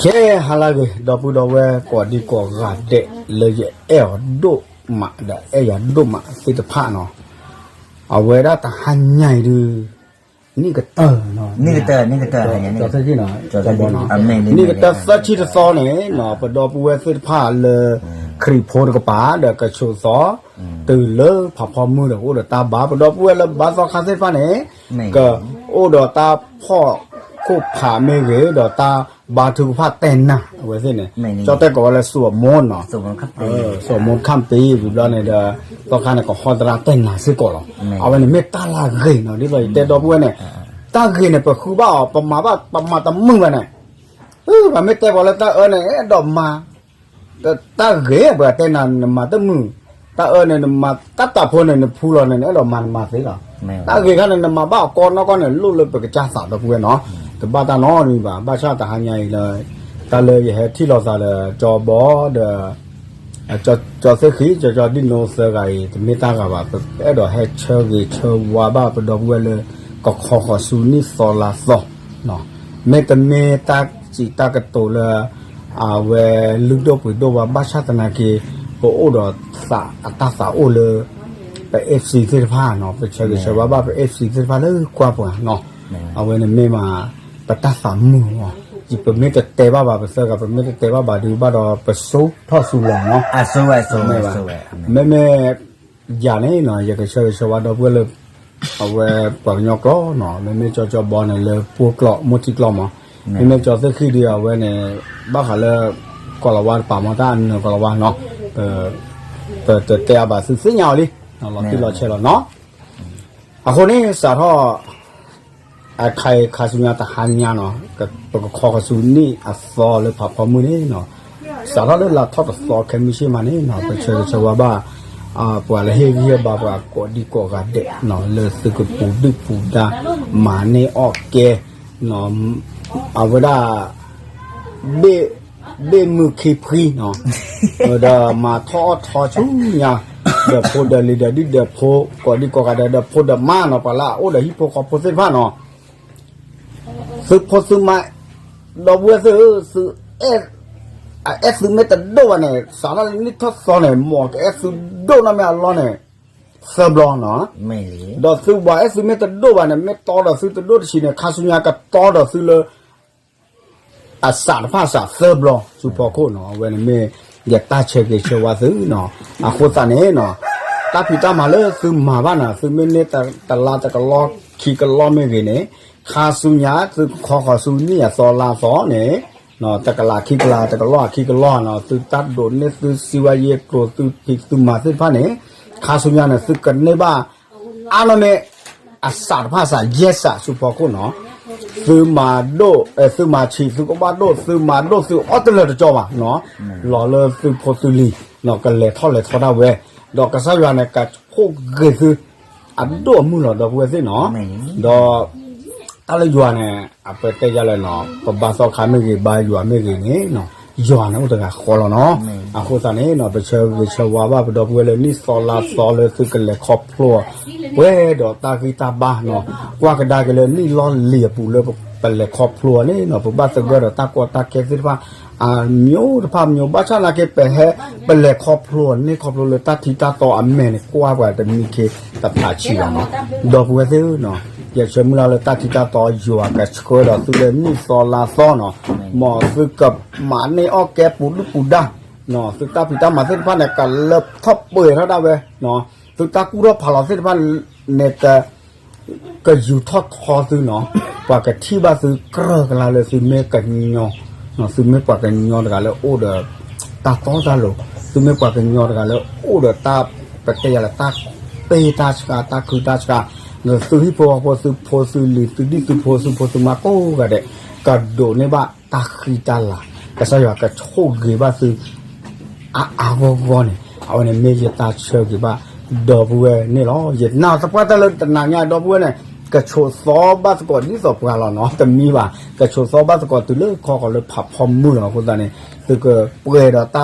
ကဲ ဟါလၢအဂ့ၤ ဒီပုၢ်ဒီဝဲၢ်ကိးဒံကိးဂၤဒဲး လၢယအဲၣ်အီၤဒိၣ်မး ဒီးအဲၣ်ယၤဒိၣ်မးသ့ၣ်တဖၣ်နီၤ, အဝဲဒၣ်တဟါညါအံၤဒုး နံၣ်ကတၢၢ်နီၤ, နံၣ်ကတၢၢ် နံၣ်ကတၢၢ် နံၣ်ကတၢၢ်သၢဆံတသီန့ၣ်နီၤ ပဒီပုၢ်ဝဲၢ်သ့ၣ်တဖၣ်လၢ ခရံာ်ဖိတကပၤ ဒီးကဆိးသီ တုၤလၢဖးဖီမုၢ်ဒီး ကအိၣ်ဒီးတၢ်ဘါ ပဒီပုၢ်ဝဲၢ်လၢဘါသီခါသ့ၣ်တဖၣ်န့ၣ် ကအိၣ်ဒီးတၢ်ဖီၣ်ခိၣ်ဖးမ့ၢ်ဂ့ၤ ဒီးတၢ်ဘါထုကဖၣ်တဲနၤ အဝဲသ့ၣ်န့ၣ် ကၠီတဲကိးဝဲလၢ စူးအမူနီၤ, စူးအမူခၣ်ပ့ၤ ဝံၤဘျီန့ၣ်ဒီး သီခါန့ၣ် ကဟီသရၣ်တဲနၤစ့ၢ်ကီးလီၤ. အဝဲန့ၣ်မ့ၢ်တၢ်လၢအဂ့ၤနီၤ ဒ်သိးယတဲဒီပုၢ်ဝဲၢ်န့ၣ် တၢ်ဂ့ၤန့ၣ် ပဃုဘၣ်အီၤ ပမၤဘၣ် ပမၤတမုာ်ဘၣ်န့ၣ် ပှၤမ့ၢ်တဲပှၤလၢတၢ်အၢန့ၣ် အဲၣ်ဒိးမၤ တၢ်ဂ့ၤ ပှၤတဲနၤ နမၤတမုာ်, တၢ်အၢန့ၣ် နမၤတၢ်တၢ်ဖိန့ၣ် နဖူလီၤန့ၣ် နအဲၣ်ဒိးမၤနမၤသ့လီၤ. တၢ်ဂ့ၤခါန့ၣ် နမၤဘၣ်အီၤကိးနီၢ်ကီၢ်န့ၣ် လိၣ်လၢပကစၢ်သးဒီပုၢ်ဝဲၢ်နီၤ, တဘၣ်တၢ်နီတမံၤဘၣ်. ဘၣ်ဆၣ်တဟါညါအံၤလၢ တၢ်လၢယဟဲထံၣ်လိာ်သးဒီး ကၠီဘီဒီး ကၠီသ့ၣ်ဃံ ကၠီကၠီဒံၣ်နိသၢဂၤအံၤ တမ့ၢ်တၢ်ဂၤဘၣ်. ပအဲၣ်ဒိးဟဲဆၢဂ့ၤဆၢဝါဘၣ်ပဒီပုၢ်ဝဲၢ်လၢ ကခီဃီၤဆူနံၣ်သီလါသီ မ့တမ့ၢ်တၢ်စံးတၢ်ကတိၤလၢ အဝဲလုၢ်ဒိၣ်ပှ့ၤဒိၣ်ဝဲ ဘၣ်ဆၣ်သနာ်က့ ပအိၣ်ဒီးသးအတၢ်သးအိၣ်လၢ ပ F C သ့ၣ်တဖၣ်နီၤ, ပဆၢဂ့ၤဆၢဝါဘၣ်ပ F C သ့ၣ်တဖၣ်လၢကွၢ်ပှၤနီၤ, အဝဲန့ၣ်မ့ၢ်မး ပတၢ်သးမုာ်အီၤ, ပမ့ၢ်တတဲဘၣ်ဘၣ် ပသၢဂၤ ပမ့ၢ်တတဲဘၣ်ဘၣ်ဒုးဘၣ်ဒီး ပစိထီၣ်စူၤလီၤနီၤ, မ့ၢ်ဘၣ်, မ့မ့ၢ် ယၤန့ၣ်နီၤ ယကဆၢဂ့ၤဆၢဝါဒီပုၢ်ဝဲၢ်လၢ အဝဲပှၤကညီကျိာ်နီၤ, မ့မ့ၢ်ကၠီကၠီဘီန့ၣ် လၢပှိၢ်ကျိာ် မိၢ်ထံကျိာ်မး, မ့မ့ၢ်ကၠီသ့ၣ်ဃံဒုး အဝဲန့ၣ် ဘၣ်ဃးလၢ ကီၢ်လၤဝါတပၤမး တၢ်အနၢၤကီၢ်လၤဝါနီၤ, ပတတဲအါဘၣ် သုသ့ၣ်ညါအီၤလံ, လီၤတံၢ်လီၤဆဲးလီၤနီၤ. အဃိန့ၣ် စးထီၣ် အခါအံၤခါဆူညါတဟါညါနီၤ, ပကခီဃီၤဆူနံၣ်အသီလၢဖးဖီမုၢ်န့ၣ်နီၤ, စးထီၣ်လၢလါထီၣ်တသီခဲမုၢ်ဆ့ၣ်မးန့ၣ်နီၤ, ပဆၢဂ့ၤဆၢဝါဘၣ် ပှၤလၢဟ့ၣ်ဂံၢ်ဟ့ၣ်ဘါပှၤကိးဒံကိးဂၤဒဲးနီၤ, လၢသုကပူၤဒုၣ်ပူၤဒါ မၤန့ၢ်အီၣ်ကဲ အဝဲဒၣ် ဘ့ၣ်မုၢ်ခံဖှံနီၤ, ဒီးမၤထီၣ်အီၣ်ထီဆူညါ, ဒီးဖိဒီးလံၤဒီးဒုၣ်ဒီးဖိ ကိးဒံကိးဂၤဒဲး ဒီးဖိဒီးမါနီၤ, ပှၤလၢအအိၣ်ဒီးဟံၣ်ဖိဃီဖိသ့ၣ်တဖၣ်နီၤ, သုဖိသုမါ ဒီပုၢ်ဝဲၢ်သ့ၣ်ဧၢ, သုအဲၣ်, အအဲၣ်သုမ့ၢ်တဒိၣ်ဘၣ်န့ၣ် စးထီၣ်လၢနံၣ်ထီၣ်သီန့ၣ် မ်ကအဲၣ်သုဒိၣ်နီၢ်မ့ၢ်အလီၢ်န့ၣ် သၢဘျီနီၤ, ဒီးသုဝၤအဲၣ်သုမ့ၢ်တဒိၣ်ဘၣ်န့ၣ် မ့ၢ်တီဒီးသုတဒိၣ်တဆံးန့ၣ် ခါဆူညါကတီဒီးသုလၢ အစးတဖၣ်စးသၢဘျီ ဆူဖီခိၣ်နီၤ, အဝဲန့ၣ်မ့ၢ် ယတၢ်ဆၢဂ့ၤဆၢဝါသုနီၤ, အဃိသတးန့ၣ်နီၤ, တၢ်ဖံးတၢ်မၤလၢသုမၤဘၣ်န့ၣ် သုမ့ၢ်န့ၢ်တလါတကလီၢ်ခံကလီၢ်မ့ၢ်ဂ့ၤန့ၣ်, ခါဆူညါသုကခီဃီၤဆူနံၣ်အသီလါသီန့ၣ်, တကလးခံကလး တကလီၢ်ခံကလီၢ်နီၤ, သုတၢ်ဒိးန့ၢ်သုစံးဝဲယဲကျိၤ သုဖံးသုမၤသ့ၣ်တဖၣ်န့ၣ်, ခါဆူညါန့ၣ် သုကန့ၢ်ဘၣ် အါနီၢ်မ့ၢ် အစးတဖၣ်စး ယဲၢ်စး ဆူဖီခိၣ်နီၤ, သုမၤဒိၣ်, သုမၤဆံး သုကဘၣ်ဒိၣ်, သုမၤဒိၣ် သုအီၣ်တလၢာ်တကီဘၣ်နီၤ, လီၤလၢသုဖိသုလံၤနီၤ, ကလဲၤထီၣ်လဲၤထီဒၣ်ဝဲ, ဒီးကစၢ်ယွၤန့ၣ် ကဆိၣ်ဂ့ၤသု အဒိၣ်အမုၢ်လီၤ ဒီပုၢ်ဝဲၢ်သ့ၣ်နီၤ, ဒီး တၢ်လၢယွၤန့ၣ် အပတဲယၤလဲၣ်နီၤ, ပဘါသီခါမ့ၢ်ဂ့ၤ ဘါယွၤမ့ၢ်ဂ့ၤန့ၣ်နီၤ, ယွၤန့ၣ်အိၣ်တဂၤဃီလီၤနီၤ, အဃိသတးန့ၣ်နီၤ, ပဆၢဂ့ၤဆၢဝါဘၣ်ပဒီပုၢ်ဝဲၢ်လၢနံၣ်သီလါသီလၢသုကလဲၤခီဖျိ ပှဲၤဒီးတၢ်ဂံၢ်တၢ်ဘါနီၤ, ကွၢ်ကဒါက့ၤလၢနံၣ်လီၢ်လံၤအပူၤလၢပလဲၤခီဖျိအီၤန့ၣ်နီၤ, ပဘၣ်သဂၢၢ်ဒီးတၢ်ကီတၢ်ခဲသ့ၣ်တဖၣ် အမျိုးတဖၣ်မျိုး, ဘၣ်ဆၣ်သနာ်က့ ပဟဲ ပလဲၤခီဖျိန့ၢ်ခီဖျိလၢတၢ်ထံတၢ်တီအမဲာ်န့ၣ် ကွၢ်ပှၤတမံခ့တဖးဆံးလီၤနီၤ, ဒီပုၢ်ဝဲၢ်သ့ၣ်ဧၢနီၤ, ယဆၢမုၢ်လၢ်လၢတၢ်ထံတၢ်တီယွၤကဆှၢဒီးသုလၢနံၣ်သီလါသီနီၤ, မ်သုကမၤန့ၢ်အီၣ်ကဲပူၤဒုၣ်ပူၤဒါ သုတၢ်ဖံးတၢ်မၤသ့ၣ်တဖၣ်န့ၣ် ကလၢထီၣ်ပှဲၤထီၣ်ဒၣ်ဝဲ, သုတၢ်ကူၣ်ထီၣ်ဖးလီၤသ့ၣ်တဖၣ်န့ၣ် က ကယူၤထီၣ်ထီသုနီၤ, ပှၤကထံၣ်ဘၣ်သုကြၢးကလါလၢသုမ့ၢ်ကညီ, သုမ့ၢ်ပှၤကညီတဂၤလၢအိၣ်ဒီး တၢ်တီတၢ်လိၤ, သုမ့ၢ်ပှၤကညီတဂၤလၢအိၣ်ဒီးတၢ် ပတဲယၤလၢတၢ်ပ့ၢ်တၢ်ဆှါ တၢ်ခုတၢ်ဆှါ, ဒီးသုဟံၣ်ဖိဃီဖိ သုဖိသုလံၤ သုဒံၣ်သုဖိ သုဖိသုမါကိးဂၤဒဲး ကဒိးန့ၢ်ဘၣ်တၢ်ဃံတၢ်လၤ, ကစၢ်ယွၤကဆိၣ်ဂ့ၤဘၣ်သု အါအါဂီၢ်ဂီၢ်န့ၣ် အဝဲန့ၣ်မ့ၢ်ယတၢ်ဆၢဂ့ၤဘၣ် ဒီပုၢ်ဝဲၢ်န့ၣ်လီၤ. ယနာ်သပှၢ်တၢၢ်လၢတနၤညါ ဒီပုၢ်ဝဲၢ်န့ၣ် ကဆိးသီဘၣ်သကိးဒ်သိးပှၤလီၤနီၤ, တမံဘၣ်, ကဆိးသီဘၣ်သကိးတုၤလၢခီဃီၤလၢဖးဖီမုၢ်လီၤ. အဃိသတးန့ၣ် သုကပှဲၤဒီးတၢ်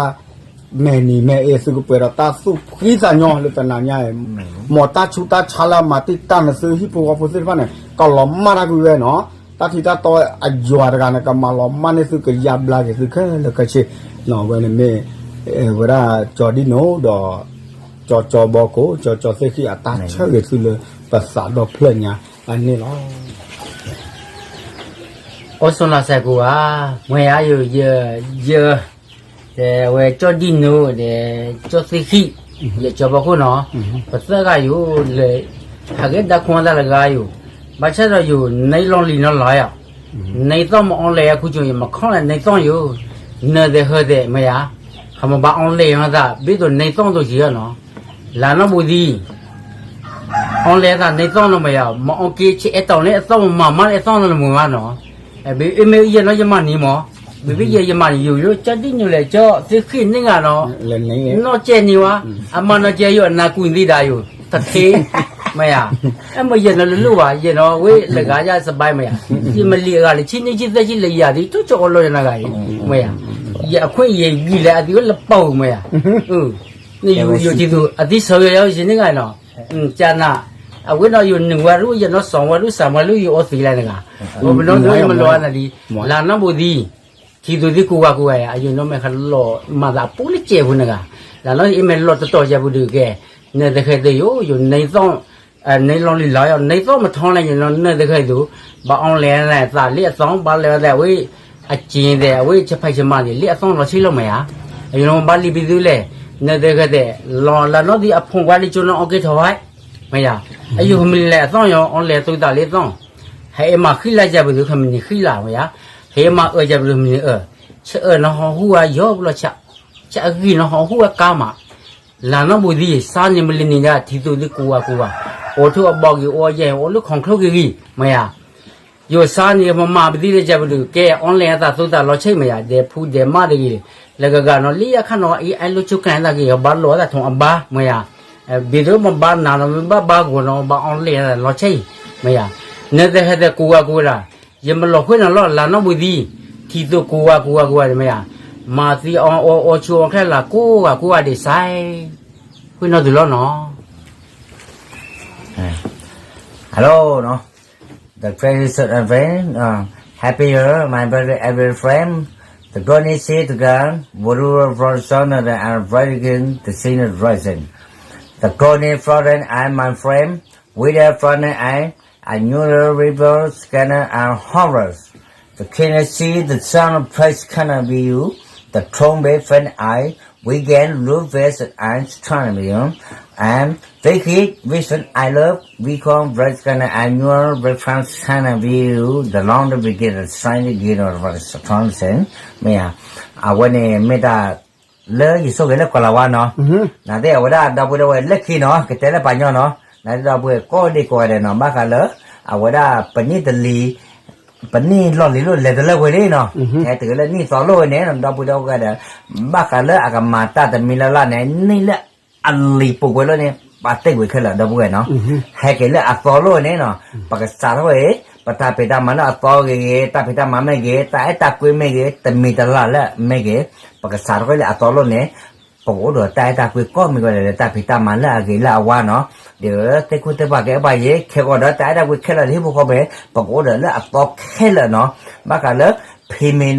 မဲာ်နံၤမဲာ်အ့, သုကပှဲၤဒီးတၢ်သူၣ်ဖှံသးညီလၢတနၤညါအံၤ, မ်တၢ်ဆူးတၢ်ဆါလၢအမၤတံာ်တာ်န့ၣ် သုဟံၣ်ဖိဃီဖိသ့ၣ်တဖၣ်န့ၣ် ကလီၤမၢ်တၢ်ကွံာ်ဝဲနီၤ. တၢ်ထံတၢ်တီအယွၤတဂၤန့ၣ် ကမၤလီၤမၢ်န့ၢ်သု ကယါဘျါက့ၤသုခဲလၢာ်ခဲဆ့, ဝဲန့ၣ်မ့ၢ် ဝဲဒၣ်ကၠီဒံၣ်နိဒီး ကၠီကၠီဘီခိၣ် ကၠီကၠီသ့ၣ်ဃံၣ်အတၢ်ဆၢဂ့ၤသုလၢ ပသးဒီဖျၢၣ်ညါအန့ၣ်လီၤ. အိၣ်ဆိးလီၤစဲးကိးဂၤ, မွဲယၤယိာ်ယဲ, ဒီးအဝဲကၠီဒံၣ်နိဒီး ကၠီသ့ၣ်ဃံၣ်, ယကၠီဘီခိၣ်နီၤ, ပသၢဂၤယိာ်လၢ ဟးက့ၤဒါခိၣ်အသးလၢဂၤယိာ်, ဘၣ်ဆၣ်ဒီးယိာ် နံၣ်လီၢ်လံၤနီၢ်လီၤယၤ, နံၣ်သီၣ်မ့ၢ်အီလဲၣ်အခူၣ်ကၠိ ယမၤခီလဲၣ်နံၣ်သီၣ်ယိာ်, နၢၤသဲးဃၢၤသဲးမ့ၢ်ယၤ, ဟးမၤဘၣ်အီလဲၣ်ယၤသး ဘ့ၣ်သိးနံၣ်သီၣ်သိးက့ၤနီၤ, လၢနီၢ်ဘူးသံ အီလဲၣ်သးနံၣ်သီၣ်နီၤမ့ၢ်ယၤ, မ့ၢ်အီက့ဆဲးအဲၣ်တီၤန့ၣ်အသီၣ်မၤမၤလၢအသီၣ်နီၤလၢမုာ်ဘၣ်နီၤ, ဘ့ၣ်အ့ၣ်မ့ၢ်ယဲၢ်နီၤယမၤနံၤမး, ဘ့ၣ်ဘ့ၣ်ယဲၢ်ယမၤနံၤယိာ်ယိာ် ကၠီဒံၣ်နိလဲၣ် ကၠီသ့ၣ်ဃံၣ်န့ၢ်ဂၤနီၤ, နီၢ်ကဲန့ၢ်ဝဲ, အမၤနီၢ်ကဲယိာ် အနၢ်ကွံာ်သံဒၣ်ယိာ် တထ့ မ့ၢ်ယၤ, အဲၣ်မ့ၢ်ယဲၢ်နီၤလၢလိၣ်ဘၣ် ယဲၢ်နီၤဝဲလၢဂၤယၢ်စဘါ မ့ၢ်ယၤ, ယမၤလံၤအဂၤလၢဆံနံၣ်ဆံသၢဆံလၢယၤသံ တိၢ်ဆိအီလီၤယနၤဂၤအံၤ, မ့ၢ်ယၤ, ယအခွင့်အရေး ယံာ်လၢအသံဝဲလၢပီၢ်ပူၤ မ့ၢ်ယၤ, နယူၤယိာ်ထံသူ အသံဆၢယၤယၤယဲၢ်န့ၢ်ဂၤနီၤ, ကနၤ, အဝဲနီၤယိာ်နုာ်ဝဲရူၢ် ယနီၢ်စီၤဝဲရူၢ် စၢ်မွဲရူၢ် ယအိၣ်သံလၢနဂၤ, ပနီၢ်သ့ၣ်ယမၤလီၤနၤလံ, လၢနီၢ်ဘူးသံ ထံသူသံကိးဂၤကိးဂၤယၤ အယိာ်နီၢ်မ့ၢ်ဟးလီၤမၤသးအပူၤလၢကဲပူၤနဂၤ, လၢနီၢ်အ့ၣ်မ့ၢ်လီၤတတီၤယၤပူၤဒုးကဲ, နၢၤသဲးဃၢၤသဲးယိာ် ယိာ်နံၣ်သီၣ်, နံၣ်လီၢ်လံၤလီၤယၤ နံၣ်သီၣ်မထီလဲၣ် ယိာ်နီၢ်နၢၤသဲးဃၢၤသး, ဘၣ်အီလဲၣ်သးလၢအသီၣ် ဘၣ်လဲၣ်သးဝဲ, အက့ၤသဲး အဝဲဆဖးဆမးသ့ၣ် လၢအသီၣ်လီၤဆံလီၤမ့ၢ်ယၤ, အယိာ်နီၢ်မ့ၢ်ဘၣ်လံပံၤသုလဲၣ်, နၢၤသဲးဃၢၤသဲး, လီၤလၢနီၢ်သံအဖီၣ်ကွၢ်လံကၠိနီၢ်အီကဲထီၣ်ဝဲ, မ့ၢ်ယၤ, အယိာ်မနုၤလဲၣ်အသီၣ်ယိာ် အီလဲၣ်သုသးလၢအသီၣ် ဟဲမၤဃံလၤယၤပူၤဒုး ခမနံၤဃံလၤမ့ၢ်ယၤ, ဟဲမၤအၢယၤပူၤဒုး မနံၤအၢ, ဆၢအၢနီၢ်ဟီၣ်ဟူဝဲယီၤပလီၢ်ဆၣ်, ဆၢအဂံၢ်နီၢ်ဟီၣ်ဟူဝဲကါမး, လၢနီၢ်ဘူးသံ စါန့ၣ်မလံၤနံၤဒၣ် ထံသူသံကိးဂၤကိးဂၤ, အိၣ်ထူၣ်အဘီက့ၤ အိၣ်ယဲၢ် အိၣ်လၢခီၣ်ချၢက့ၤဂံၢ် မ့ၢ်ယၤ, ယိာ်စါန့ၣ် မမၤပသံလၢယၤပူၤဒုး ကဲအီလဲၣ်အသးသုသးလီၤဆံမ့ၢ်ယၤ, ဒဲးဖူဒဲးမးတဂ့ၤ, လၢကဂၤနီၤ လံယခါနီၤ အံၤအဲၣ်လိာ်ဆိကမိၣ်သးက့ၤ ဘၣ်လိာ်အသးထီၣ်အဘါ မ့ၢ်ယၤ, ဘၣ်ဒိမ့ၢ်ဘါနၤနီၤ မ့ၢ်ဘၣ်ဘါဂီၤနီၤ ဘၣ်အီလဲၣ်အသးလီၤဆံ, မ့ၢ်ယၤ, နၢၤသဲးဃၢၤသဲးကိးဂၤကိးဂၤဒၣ်, ယမၤလီၤဃဲနီၤလီၤ လၢနီၢ်ဘူးသံ, ထံသူကိးဂၤကိးဂၤကိးဂၤန့ၣ်မ့ၢ်ယၤ, မၤသံအီအီအီဆူအီချဲလၢကိးဂၤကိးဂၤဒၣ်စါ, ဃဲနီၤသုလီၤနီၤ Hello, no? The greatest of friend, uh, happy year, my brother, every friend. The golden seed to come, Varu Florissant, and Vatican, the senior rising. The golden Florent, I, my friend, with the Florent, I, a new river, scanner, and horrors. The Kennedy, the son of Price Cannon, V U, the Trombe, friend, I, Weekend, Rufus, and Strong, V U, and Vicky, Vision, I love, Recon, Breast, Cannon, Annual, Breakfast, Cannon, V U, the London, Brigade, Strong, Guido, Thompson, မ့ၢ်ဧါ, အဝဲန့ၣ်မ့ၢ်တၢ် လၢယဆိၣ်ဂ့ၤလၢကီၢ်လၤဝါနီၤ, နသ့ၣ်အဝဲဒၣ်ဒီပုၢ်ဒီဝဲၢ်လၢခံနီၤ ကတဲလၢပှၤညီနီၤ, နသ့ၣ်ဒီပုၢ်ဝဲၢ်ကိးဒံကိးဂၤဒဲးနီၤ ဘၣ်ဃးလၢ အဝဲဒၣ်ပနံၣ်တလံၤ ပနံၣ်လီၢ်လံၤလိၣ်လဲၤတလၢဝဲန့ၣ်နီၤ, ဟဲတုၤလၢနံၣ်သီလိၣ်ဝဲန့ၣ် ဒီပုၢ်ဒီဝဲၢ်ဒီး ဘၣ်ဃးလၢအကမၤတၢ်တမံၤလၢ်လၢ်န့ၣ် နံၣ်လၢအလံၤပူၤကွံာ်လိၣ်န့ၣ် ပာ်တ့ၢ်ကွံာ်ခဲလၢာ်ဒီပုၢ်ဝဲၢ်နီၤ, ဟဲက့ၤလၢအသီလိၣ်ဝဲန့ၣ်နီၤ, ပကစးထီၣ်ဝဲ ပတၢ်ဖံးတၢ်မၤလၢအသီဂ့ၤဂ့ၤ တၢ်ဖံးတၢ်မၤမ့ၢ်ဂ့ၤ တၢ်အဲၣ်တၢ်ကွံမ့ၢ်ဂ့ၤ တမံၤတလၢ်လၢမ့ၢ်ဂ့ၤ, ပကစးထီၣ်ဝဲလၢအသီလိၣ်န့ၣ် ပကအိၣ်ဒီးတၢ်အဲၣ်တၢ်ကွံကိးမံၤကိးဂၤဒဲး တၢ်ဖံးတၢ်မၤလၢအဂ့ၤလၢအဝါနီၤ, ဒီးသ့ၣ်ခိၣ်သ့ၣ်ပှၢ်ကဲဘၣ်ယဲ ခဲကီးဒီးတၢ်အဲၣ်တၢ်ကွံခဲလၢာ်လၢဟံၣ်ဖိဃီဖိ ပကအိၣ်ဒီးလၢအသီခဲလၢာ်နီၤ, ဘၣ်ဃးလၢ ဖံးမ့ၢ်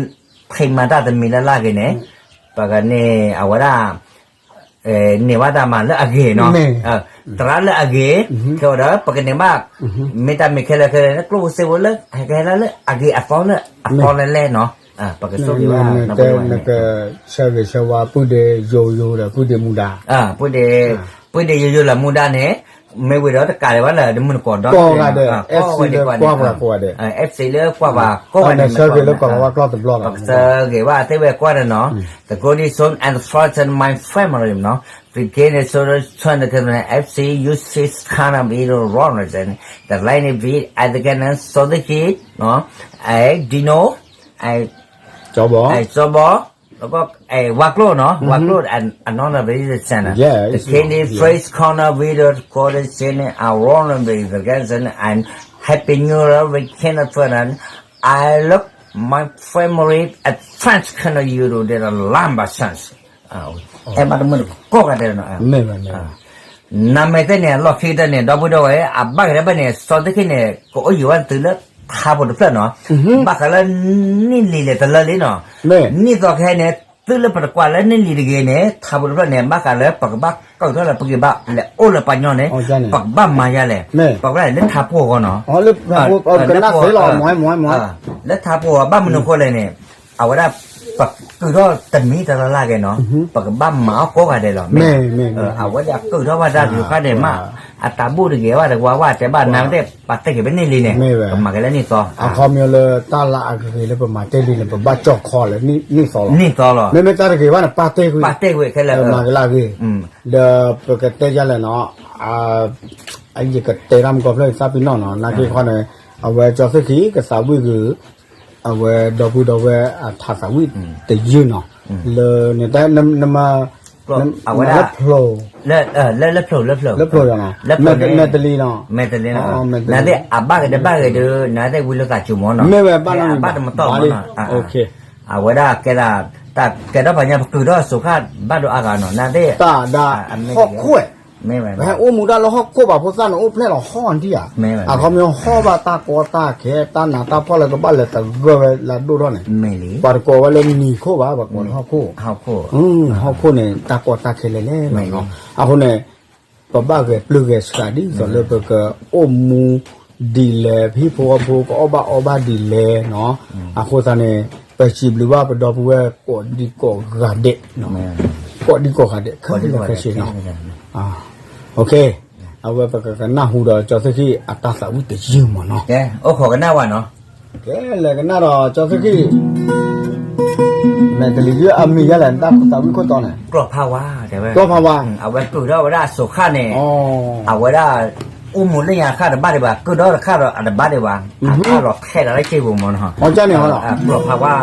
ဖံးမၤတၢ်တမံၤလၢ်လၢ်ဂ့ၤန့ၣ် ပကန့ၢ်အဝဲဒၣ် န့ၢ်ဘၣ်တၢ်မၤလၢအဂ့ၤနီၤ, သရၣ်လၢအဂ့ၤ, ခဲအံၤဒီး ပကန့ၢ်ဘၣ် မ့ၢ်တၢ်မ့ၢ်ခဲလၢာ်ခဲလၢာ်န့ၣ် ကျိၣ်ဖိစ့ဖိလၢ ဟဲကဟဲလၢလၢအဂ့ၤအသီလၢအသီလဲၣ်လဲၣ်နီၤ, ပကဆိၣ်ဂ့ၤဘၣ် နကဆၢဂ့ၤဆၢဝါ ပုၢ်ဒ့ယိယိဒီး ပုၢ်ဒ့မူဒါ, ပုၢ်ဒ့ယိယိလၢမူဒါန့ၣ် မ့ၢ်ဝံၤဒီးတကးဒံးဘၣ်လၢ တမုၢ်တကိးဒီး ကိးဂၤဒဲး အဲၣ်စံလၢကွၢ်ပှၤကိးဂၤဒဲး, အဲၣ်စံလၢကွၢ်ပှၤကိးဂၤဒဲး ပကဆၢဂ့ၤဘၣ် သ့ၣ်ဝဲကွၢ်တနီၤ, ပကဆၢဂ့ၤဘၣ် သ့ၣ်ဝဲကွၢ်တနီၤ, the golden son and the fortune my family, no? Beginning to the twenty F C, you see, kind of, you know, wrong, the lightning beat at the cannon, so the heat, no? အဲ Dino, အဲ စီဘီ အဲ စီဘီ ဒီးကီး အဲ ဝါကျိၣ်နီၤ ဝါကျိၣ် another visit center, the candy fresh corner with the golden ceiling, I wanna be the guest and happy new year with Canada, I look my family at French Canada, you do the lamba chance. အဲ ဘၣ်တမုၢ်တကိးဂၤဒဲးနီၤ, နမ့ၢ်သ့ၣ်န့ၣ် လီၢ်ခံကတၢၢ်န့ၣ် ဒီပုၢ်ဒီဝဲၢ် အဘၣ်ကတၢၢ်ဘၣ်န့ၣ် စီသ့ၣ်ခံန့ၣ် ကအိၣ်ယံၤဝဲတုၤလၢ ထးဖိတဖျၢၣ်နီၤ, ဘၣ်ဃးလၢ နံၣ်လံၤလဲၣ်တလၢလံနီၤ, နံၣ်သီခဲအံၤန့ၣ် သုလၢပတကွၢ်လၢနံၣ်လံၤတဂ့ၤန့ၣ် ထးဖိတဖျၢၣ်န့ၣ် ဘၣ်ဃးလၢပကဘၣ်ကၢၣ်ထီၣ်လၢ ပကဘၣ်လဲၤအိၣ်လၢပှၤညီန့ၣ် ပကဘၣ်မၤယါလဲၣ်, ပကဘၣ်လဲၤလၢထးဖိအဂီၢ်နီၤ, လၢထးဖိအဂီၢ် ဘၣ်မနုၤအဃိလဲၣ်န့ၣ် အဝဲဒၣ် ပကုာ်ထီၣ်တမံၤတခီလဲၣ်န့ၣ် အဝဲဒၣ်ပကုာ်ထီၣ်တမံၤတလၢ်လၢ်ဂ့ၤနီၤ, ပကဘၣ်မၤအီၣ်ကိးဂၤဒဲးလီၤ, မ့ၢ် အဝဲဒၣ်အကုာ်ထီၣ်ဘၣ်တၢ်ဒုးခါန့ၣ် မ့ၢ်အတၢ်ဘူၣ်တဂ့ၤဘၣ်တကွၢ်ဝဲတဲဘၣ်နၤတဲ ပာ်တ့ၢ်က့ၤဖဲန့ၣ်လံန့ၣ် ကမၤက့ၤလၢနံၣ်သီ, အခီပညီလၢတၢ်လၢအဂ့ၤဂ့ၤလၢပမၤတ့ၢ်လံန့ၣ် ပဘၣ်ကၠီၣ်ခီလၢနံၣ်သီလီၤ, နံၣ်သီလီၤ, မ့မ့ၢ်တၢ်တဂ့ၤဘၣ်န့ၣ် ပာ်တ့ၢ်ကွံာ်, ပာ်တ့ၢ်ကွံာ်ခဲလၢာ် မၤက့ၤလၢအဂ့ၤ, ဒီးပကတဲယါလဲၣ်နီၤ ယကတဲတၢ်မုၢ်ကီၢ်ဖျၢၣ်သးပ့ၤနီၣ်နီၤ နာ်က့ခီန့ၣ် အဝဲကၠီသ့ၣ်ခံ ကသးဝံၣ်ဂ့ၤ အဝဲဒီပုၢ်ဒီဝဲၢ်အထးသးဝံၣ်တယုၢ်နီၤ, လၢန့ၣ်တၢ်နမၤ အဝဲဒၣ် လၢဖျိ လၢဖျိ လၢဖျိ လၢဖျိ မဲာ်တလံနီၤ, မဲာ်တလံနီၤ, နသ့ၣ်အဘၣ်ဂ့ၤတဘၣ်ဂ့ၤဒီး နသ့ၣ်ဝံလိာ်သးစူၤမ့ၢ်နီၤ, မ့ၢ်ဝဲဘၣ်နီၤ ဘၣ်တမတီၢ်မ့ၢ်နီၤ, အဝဲဒၣ်ကဲဒၣ် တၢ်ကဲထီၣ်ပှၤညါ ပကုာ်ထီၣ်စိၤခါဘၣ်ဒိအါဂၤနီၤ နသ့ၣ် တၢ်ဒၣ်ဟီၣ်ခိၣ် ပဟဲအိၣ်မူတၢ်လၢဟီၣ်ခိၣ်ဘၣ်ဖိသၣ်န့ၣ် အိၣ်ဖျဲၣ်လီၤဟီၣ်ဒံးဧါ, အခီပညီဟီၣ်ဘၣ်တၢ်ကီတၢ်ခဲ တၢ်နးတၢ်ဖှီၣ်လၢကဘၣ်လဲၤသဂၢၢ်ဝဲလၢအဒိၣ်ထီၣ်န့ၣ်, ပှၤတကိးဝဲလၢမံၤခိၣ်ဘၣ် ပှၤကိးလၢဟီၣ်ခိၣ်, ဟီၣ်ခိၣ်န့ၣ် တၢ်ကီတၢ်ခဲလဲၤလဲၤလီၤနီၤ, အဃိန့ၣ် ပဘၣ်ဂဲၤပျုၢ်ဂဲၤဆှးဒ်သိးလၢပကအိၣ်မူဒ်လဲၣ် ပဟံၣ်ဖိဃီဖိကအီၣ်ဘၣ်အီဘၣ်ဒ်လဲၣ်နီၤ, အဃိသတးန့ၣ် ပစံးဘျုးဘၣ်ပဒီပုၢ်ဝဲၢ်ကိးဒံကိးဂၤဒဲး, ကိးဒံကိးဂၤဒဲး ခဲလၢာ်ခဲဆ့နီၤ, အဝဲပကကနၣ်ဟူဒီးကၠီသ့ၣ်ခံအတၢ်သးဝံၣ်တယုၢ်မ့ၢ်နီၤ, အိၣ်ခိးကနၣ်ဝဲနီၤ, ကဲလဲၤကနၣ်ဒီးကၠီသ့ၣ်ခံ မဲာ်တလံၤယုၢ်အမံၤယါလဲၣ် တၢ်သးဝံၣ်ခိၣ်တီန့ၣ်, ကျီၢ်ဖးဝါတဲဝဲ, ကျီၢ်ဖးဝါ, အဝဲကုာ်ထီၣ်ဝဲဒၣ်အစိၤခါန့ၣ်, အဝဲဒၣ် အိၣ်မူလၢညါတခါတဘၣ်ဒံးဘၣ် ကုာ်ထီၣ်တခါဒီးအတဘၣ်ဒံးဘၣ်, အတၢ်လီၤထဲဒၣ်လၢစ့ပူၤမ့ၢ်နီၤ, ကျီၢ်ဖးဝါ,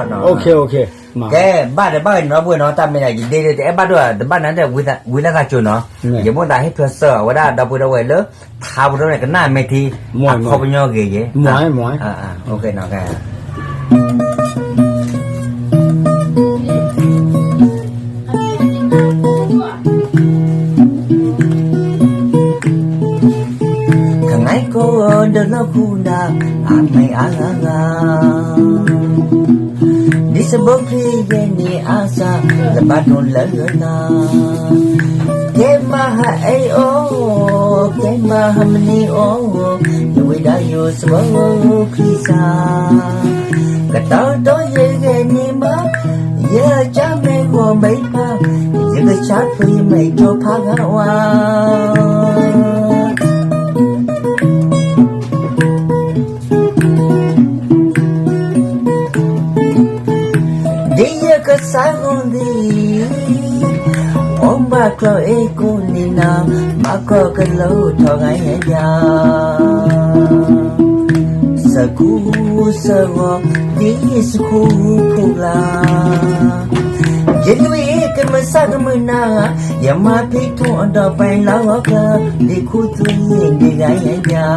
ကဲဘၣ်ဒီးဘၣ်ဂ့ၤနီၤ ဘၣ်နီၤ တၢ်မ့ၢ်ဒၣ်ယဒ့ဒ့တအဲၣ်ဘၣ်ဒိၣ် တဘၣ်နၤတဲဝံလၢသးစူၤနီၤ, ယမိၣ်သးဟ့ၣ်ထွဲစၢၤအဝဲဒၣ်ဒီပုၢ်ဒီဝဲၢ်လၢ ထါပူၤထီၣ်န့ၣ် ကနၣ်မဲာ်ထံ အခီပညီဂ့ၤယဲ, ခငါကီဒီးလီၢ်ခူဒၣ် အမဲာ်အါဂၤဂၤ, ဒ်စဘိးခရံာ်ယဲန့ၣ်အါစၢ် လၢဘၣ်ဒိလၢလၢနၤ, ကဲမၤဟးအဲၣ်အီၤ, ကဲမၤဟးမနုၤအီၤ, ယဝံဒၣ်ယိၤစဘိးခရံာ်စၢ်, ကတီၤတီၤယဂဲၤန့ၢ်ဘၣ် ယကၢ်မဲာ်ဂီၤဘဲပၢ်, ယကဆါဖျိယမဲာ်ကၠီဖးဂၤဝါ, ဒ်ယကစၢ်ဂီၤသံ, အိၣ်ဘၣ်ကျီၢ်အ့ၣ်ကိးနံၤနၤ, ဘၣ်ကီၢ်ကလိထီၣ်ဂၤယၤယၤ စကူစဂီၤ ဒ်စကူဖိလၢ်, ယလွံၢ်ကမုၢ်ဆၣ်ကမုၢ်နၤ, ယမၤဖံးထီၣ်အဒီးပှဲၤလီၤဂီၤကျါ, ဒ်ခူသူၣ်ယ့ၣ်ဒ်ဂၤယၤယၤ,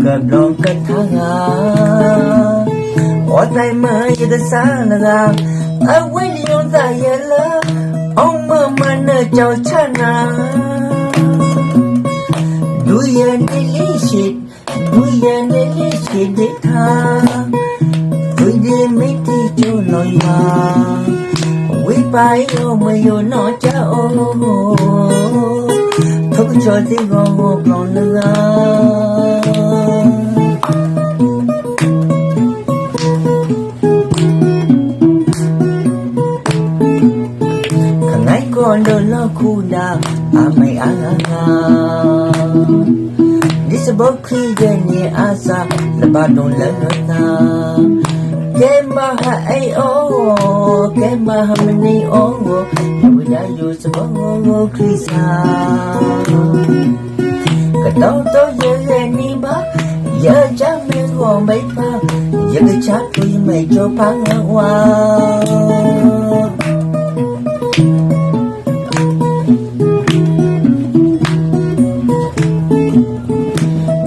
ကဘျီကထါဂၤ, အီၣ်သးမၤယကစၢ်လၢဂၤ, အဝဲလံယိၤသးယဲလၢ အီၣ်မၢမၤနၢၤကၠီဆၣ်နၤ, ဒုးယဲန့ၣ်လံဆ့, ဒုးယဲန့ၣ်လံဆ့ဒ့ထါ, ဝံၤဒ့မ့ၢ်တံၤကၠိလီၤယွၤ, ဝံၤပာ်အီၤမ့ၢ်ယိၤနီၢ်ကၠၢအိၣ်, ထိၣ်ကဆီသ့ၣ်ဂီၤဂီၤကျီၤလၢဂၤ ခငါကီဒီးလီၢ်ခူဒၣ် အမဲာ်အါဂၤဂၤ, ဒ်စဘိးခရံာ်ယဲန့ၣ်အါစၢ် လၢဘၣ်ဒိလၢလၢနၤ, ကဲမၤဟးအဲၣ်အီၤ, ကဲမၤဟးမနုၤအီၤ, ယဝံဒၣ်ယိၤစဘိးခရံာ်စၢ် ကတီၤတီၤယဂဲၤန့ၢ်ဘၣ်, ယကၢ်မဲာ်ဂီၤဘဲပၢ်, ယကဆါဖျိယမဲာ်ကၠီဖးဂၤဝါ,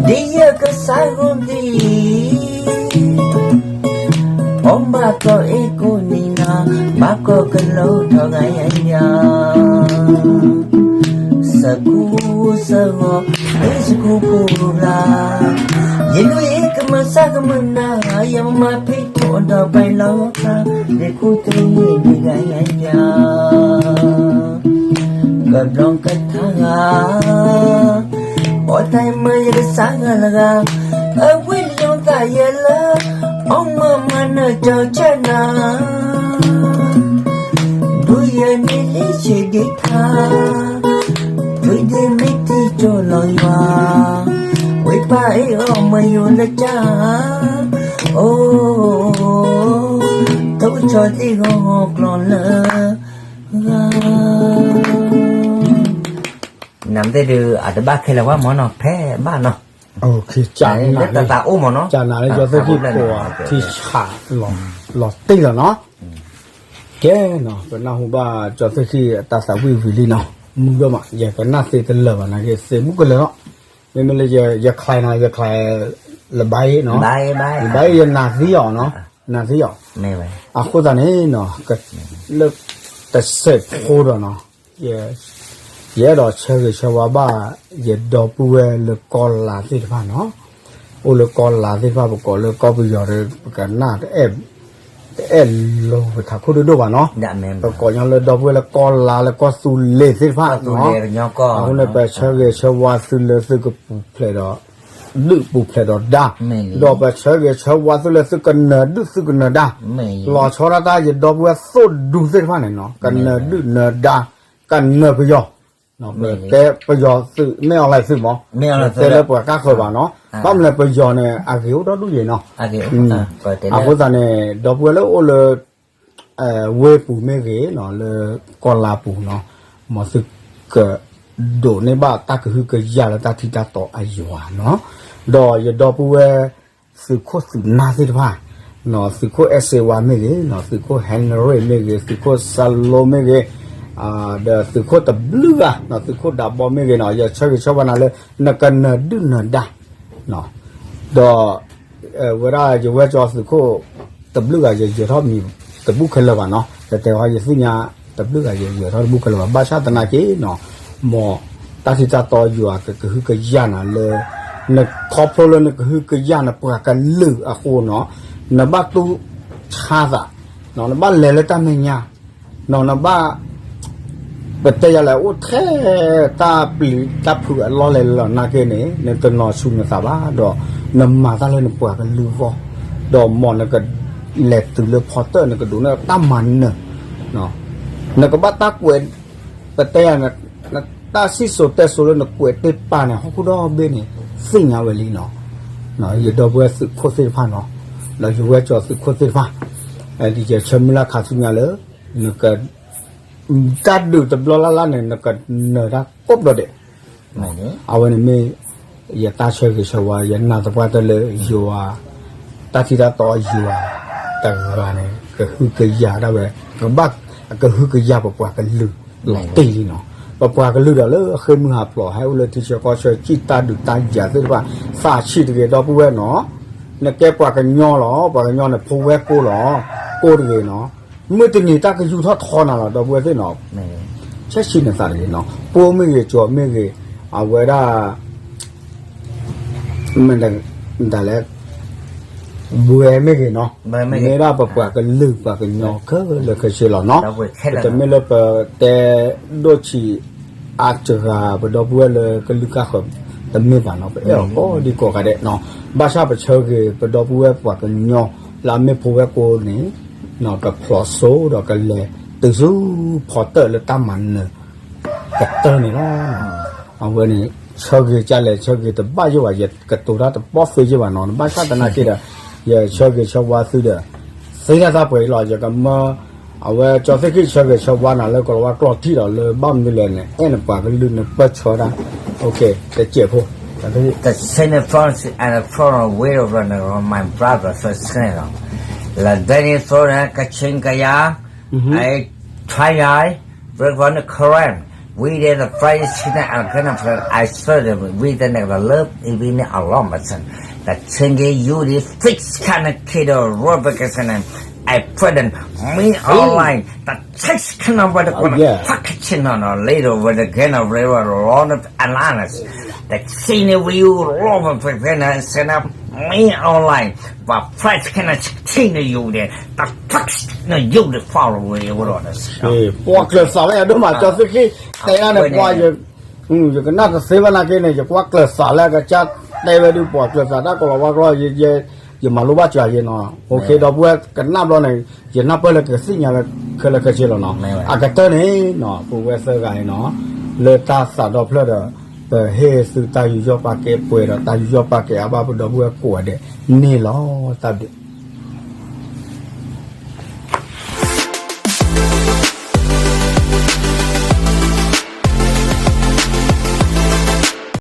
ဒ်ယကစၢ်ဂီၤသံ, အိၣ်ဘၣ်ကျီၢ်အ့ၣ်ကိးနံၤနၤ, ဘၣ်ကီၢ်ကလိထီၣ်ဂၤယၤယၤ, စကူစဂီၤ, ဒ်စ ပူၤပူၤဘျါ, ယနွံကမၤစၢ်ကမုာ်နၤ, ယမၤဖံးထီၣ်ဒီးပှဲၤလီၤသး, ယခူသူၣ်န့ၣ်ဒုးဂၤယၤယၤ, ကဘျီကထါဂၤ, အီၣ်တၢ်မၤယကစၢ်ဂၤလၢဂၤ, အဝဲလီၤသးယဲလၢ အီၣ်မၤမၤနၢၤကၠီၤဆၢနၤ ဒုးယဲန့ၣ်လံဆံးဒ့ခါ, ဝံၤဒ့မ့ၢ်တံၢ်ကၠီၤလီၤယွၤ, ဝံၤပၢ်အ့ၣ်အီၣ်မၤယိာ်လၢကၢ်, အိ, ထိၣ်ကဆီသ့ၣ်ဂီၤဂီၤကျီၤလၢဂၤ နမ့ၢ်တဲဒုး အတဘၣ်ခဲလၢာ်ဝဲမ့ၢ်နီၤ ဖဲဘၣ်နီၤ, တၢ်အိၣ်မ့ၢ်နီၤ, ကၢ်နၤလၢကၠီၤသ့ၣ်ခံကိးထံဆးလီၤတံၢ်လီၤနီၤ, ကဲနီၤ ပနၢ်ဟူဘၣ်ကၠီၤသ့ၣ်ခံအတၢ်သးဝံၣ်ဝံၤလံနီၤ, မုၢ်ဒိၣ်မး ယကနၣ်သ့တလၢာ်ဘၣ်နာ်က့ သ့မုၣ်ကလၢၤလီၤ, မ့မ့ၢ်လၢယ ယချဲနီၤ ယချဲ လဘါအ့ၣ်နီၤ, လဘါအ့ၣ်ယနၢ်သံအီၤနီၤ, နၢ်သံအီၤ, အဃိသတးန့ၣ်နီၤ, လၢတစဲးဖိဒီးနီၤ, ယအဲၣ်ဒိးဆၢဂ့ၤဆၢဝါဘၣ် ယဒီပုၢ်ဝဲၢ်လၢကီၢ်လါသ့ၣ်တဖၣ်နီၤ, အိၣ်လၢကီၢ်လါသ့ၣ်တဖၣ် ပကိးလၢကီၢ်ပယီၤဒီး ပကနၣ် တအဲၣ်လိာ်ပထးခိၣ်ဒိၣ်ဒိၣ်ဘၣ်နီၤ, ပကိးညီလၢဒီပုၢ်ဝဲၢ်လၢကီၢ်လါလၢကီၢ်သူလ့ၤသ့ၣ်တဖၣ်နီၤ, အဃိန့ၣ် ပဆၢဂ့ၤဆၢဝါသုလၢသုကပူၤဖျဲးဒီး ဒုၣ်ပူၤဖျဲးဒီးဒါ, ဒီးပဆၢဂ့ၤဆၢဝါသုလၢသုကနၢၤဒုၣ်သုကနၢၤဒါ, လီၤဆီဒၣ်တၢ်ယဒီပုၢ်ဝဲၢ်သိၣ်ဒူသ့ၣ်တဖၣ်န့ၣ်နီၤ ကနၢၤဒုၣ်နၢၤဒါ, ကနၢၤပယီၤ, ပတဲပယီၤသုး မ့ၢ်အီၤလဲၤသုးမး, တဲလၢပှၤကၢ်ဃၢၤဘၣ်နီၤ, ဘၣ်မနုၤလဲၣ်ပယီၤန့ၣ် အဂ့ၤအိၣ်ဒီဒူၣ်ယဲၢ်နီၤ, အဃိသတးန့ၣ် ဒီပုၢ်ဝဲၢ်လၢအိၣ်လၢ ဝ့ၢ်ပူၤမ့ၢ်ဂ့ၤနီၤ လၢကီၢ်လါပူၤနီၤ, မ်သုက ဒိးန့ၢ်ဘၣ်တၢ်ကဟုကယာ်လၢတၢ်ထံတၢ်တီအယွၤနီၤ, ဒီးယဒီပုၢ်ဝဲၢ် သုးခိၣ်သုးနၢ်သ့ၣ်တဖၣ်, သုးခိၣ်အဲၣ်စ့ဝါမ့ၢ်ဂ့ၤ, သုးခိၣ်ဟဲနရ့ၣ်မ့ၢ်ဂ့ၤ, သုးခိၣ်စၢလိမ့ၢ်ဂ့ၤ, ဒီးသုးခိၣ်တဘျုးဂၤ, သုးခိၣ်ဒးဘီမ့ၢ်ဂ့ၤနီၤ, ယဆၢဂ့ၤဆၢဝါနၤလၢ နကနၢၤဒုၣ်နၢၤဒါ ဒီး ဝဲဒၣ်ယဝဲၢ်ကၠီသုးခိၣ်တဘျုးဂၤ ယယၢၤထီၣ်မံၤတဘူၣ်ခဲလၢာ်ဘၣ်နီၤ, ယတဲဝဲယသ့ၣ်ညါတဘျုးဂၤ ယယၢၤထီၣ်တဘူၣ်ခဲလၢာ်ဘၣ်, ဘၣ်ဆၣ်သနာ်က့နီၤ, မ်တၢ်ထံတၢ်တီယွၤကကဟုကယာ်နၤလၢ နခီဖျိလၢနကဟုကယာ်နပှၤကလုာ်အဃိနီၤ, နဘၣ်တူၢ်ဆါသး, နဘၣ်လဲၤလၢတၢ်မဲာ်ညါ နီၤ နဘၣ် ပတဲယၤလဲၣ် အိၣ်ထဲတၢ်ပျံၤတၢ်ဖုးအလီၢ်လဲၣ်လီၤနာ်က့န့ၣ် နတနီၤဆူနသးဘၣ်ဒီး နမၤတၢ်လၢနပှၤကလုာ်အဂီၢ်, ဒီးမ်နကလဲၤတုၤလၢဖီတၢၣ် နကဒိးန့ၢ်တၢ်မၤနၢၤ, နကဘၣ်တၢ်ကွဲး ပတဲယၤ တၢ်စံၣ်စိၤတဲစိၤလၢနကွဲးတ့ၢ်ပာ်န့ၣ် ဟီၣ်ခိၣ်ဒီဘ့ၣ်န့ၣ် သ့ၣ်ညါဝဲလံနီၤ, ယဒီပုၢ်ဝဲၢ်သုးခိၣ်သ့ၣ်တဖၣ်နီၤ, ဒီးယဝဲၢ်ကၠီသုးခိၣ်သ့ၣ်တဖၣ်, ယဆၢမုၢ်လၢ်ခါဆူညါလၢ နက တၢ်ဒုးတဘျီလၢ်လၢ်န့ၣ် နကနၢၤတၢ်ကိးဘျီဒဲး, အဝဲန့ၣ်မ့ၢ် ယတၢ်ဆၢဂ့ၤဆၢဝါ ယနာ်သပှၢ်တၢၢ်လၢယွၤ တၢ်ထံတၢ်တီယွၤ တဂၤန့ၣ် ကဟုကယာ်ဒၣ်ဝဲ ကဘၣ်ကဟုကယာ်ပပှၤကလုာ်လီၤတံၢ်လံနီၤ, ပပှၤကလုာ်ဒီးလၢအဃ့ၢ်မုၢ်ဟးဖျိး ဟဲအိၣ်လၢထံဆၢကီၢ်ဆၢ စံၣ်တၢ်ဒုးတၢ်ယၤသ့ၣ်တဖၣ် သးဆံးတဂ့ၤ ဒီပုၢ်ဝဲၢ်နီၤ, နကဲပှၤကညီလီၤ ပှၤကညီန့ၣ် ဖိဝဲၢ်ကိလီၤ ကိတဂ့ၤနီၤ, မုၢ်တနံၤတၢ်ကယူၤထီၣ်ထီနၤလီၤ ဒီပုၢ်ဝဲၢ်သ့ၣ်နီၤ, ဆဲးဆံးနသးတဂ့ၤနီၤ, ပိာ်မ့ၢ်ဂ့ၤ ကၠီၤမ့ၢ်ဂ့ၤ, အဝဲဒၣ် မ့ၢ်ဒၣ်လဲၣ်, ဘှဲမ့ၢ်ဂ့ၤနီၤ, မ့ၢ်ဒၣ်ပပှၤကလုာ်ပှၤကညီခဲလၢာ်ခဲဆ့လီၤနီၤ, ပတမ့ၢ်လၢပတဲဒိၣ်ဆံးအါစှၤ ပဒီပုၢ်ဝဲၢ်လၢကလုာ်ကၢ်ဃၢၤတမ့ၢ်ဘၣ်နီၤ, ပအဲၣ်အီၤကိးဒံကိးဂၤဒဲးနီၤ, ဘၣ်ဆၣ်ပဆၢဂ့ၤပဒီပုၢ်ဝဲၢ်ပှၤကညီ လၢအမ့ၢ်ဖိဝဲၢ်ကိန့ၣ် ကဖျိးစိဒီးကလဲၤတုၤဆူဖီတၢၣ်လၢတၢ်မၤနၢၤ ကတၢၢ်န့ၣ်လီၤ. အဝဲန့ၣ် ဆၢဂ့ၤကလဲၣ် ဆၢဂ့ၤတဘၣ်ယိၣ်ဘၣ် ယကတိၤတၢ်တဘီသ့ယိၣ်ဘၣ်နီၤ, ဘၣ်ဆၣ်သနာ်က့ဒီး ယဆၢဂ့ၤဆၢဝါသုဒီး သ့တၢ်သၢပှဲၤအံၤလီၤ. ယကမၢ အဝဲကၠီသ့ၣ်ခံဆၢဂ့ၤဆၢဝါနၤလၢကီၤလၤဝါကျိာ်ထံဒီး လၢဘၣ်မနုၤလဲၣ်န့ၣ် အဲၣ်နပှၤကလုာ်နပၢၢ်ဆၢဒၣ်, တစဲးဖိ The same authority and the throne of William, my brother, first name. The Danish throne, Kachin Kaya, I try, read from the Quran. We did the Friday, China, and kind of, I saw them, we the next love, even a long person. The Chingy, you the fix kind of kid, or Robert, I put them, me online. The chicks can know what the fuck kitchen on a little with the kind of river, a lot of alliance. တဆံနွံဝံၤ လီၤမ့ၢ်ဖဲဖဲန့ၣ် စဲနၤ မ့ၢ် online ပှၤ flash ခဲနၤ ဆံနယူၤဒဲး တ text နယူၤဒဲး follow ဝဲဝဲဒီး ပှၤကျၢၤသးဝဲဒိၣ်မး ကၠီသ့ၣ်ဃံ တဲဒၣ်န့ၣ် ပှၤ ယကနၣ်တသ့ဘၣ်နာ်က့န့ၣ် ယကွၢ်ကျၢၤသးလၢအကစၢ်တဲဝဲဒုး ပှၤကျၢၤသးတၢ်ကလီၤဝါကျီ ယမၤလိဘၣ်စှၤယဲနီၤ အိၣ်ခ့ ဒီပုၢ်ဝဲၢ်ကနၣ်ဘျီန့ၣ် ယနၢ်ပၢၢ်လၢကသ့ၣ်ညါလၢခဲလၢာ်ခဲဆ့လီၤနီၤ အကတၢၢ်န့ၣ်နီၤ ပုၢ်ဝဲၢ်သၢဂၤအံၤနီၤ လၢတၢ်သးဒီဖျၢၣ်ဒီး ပဟ့ၣ်သုတၢ်ယူးယီၣ်ပာ်ကဲပှဲၤဒီး တၢ်ယူးယီၣ်ပာ်ကဲအါဘၣ်ပဒီပုၢ်ဝဲၢ်ကိးဂၤဒဲးန့ၣ်လီၤ တၢ်ဘျုး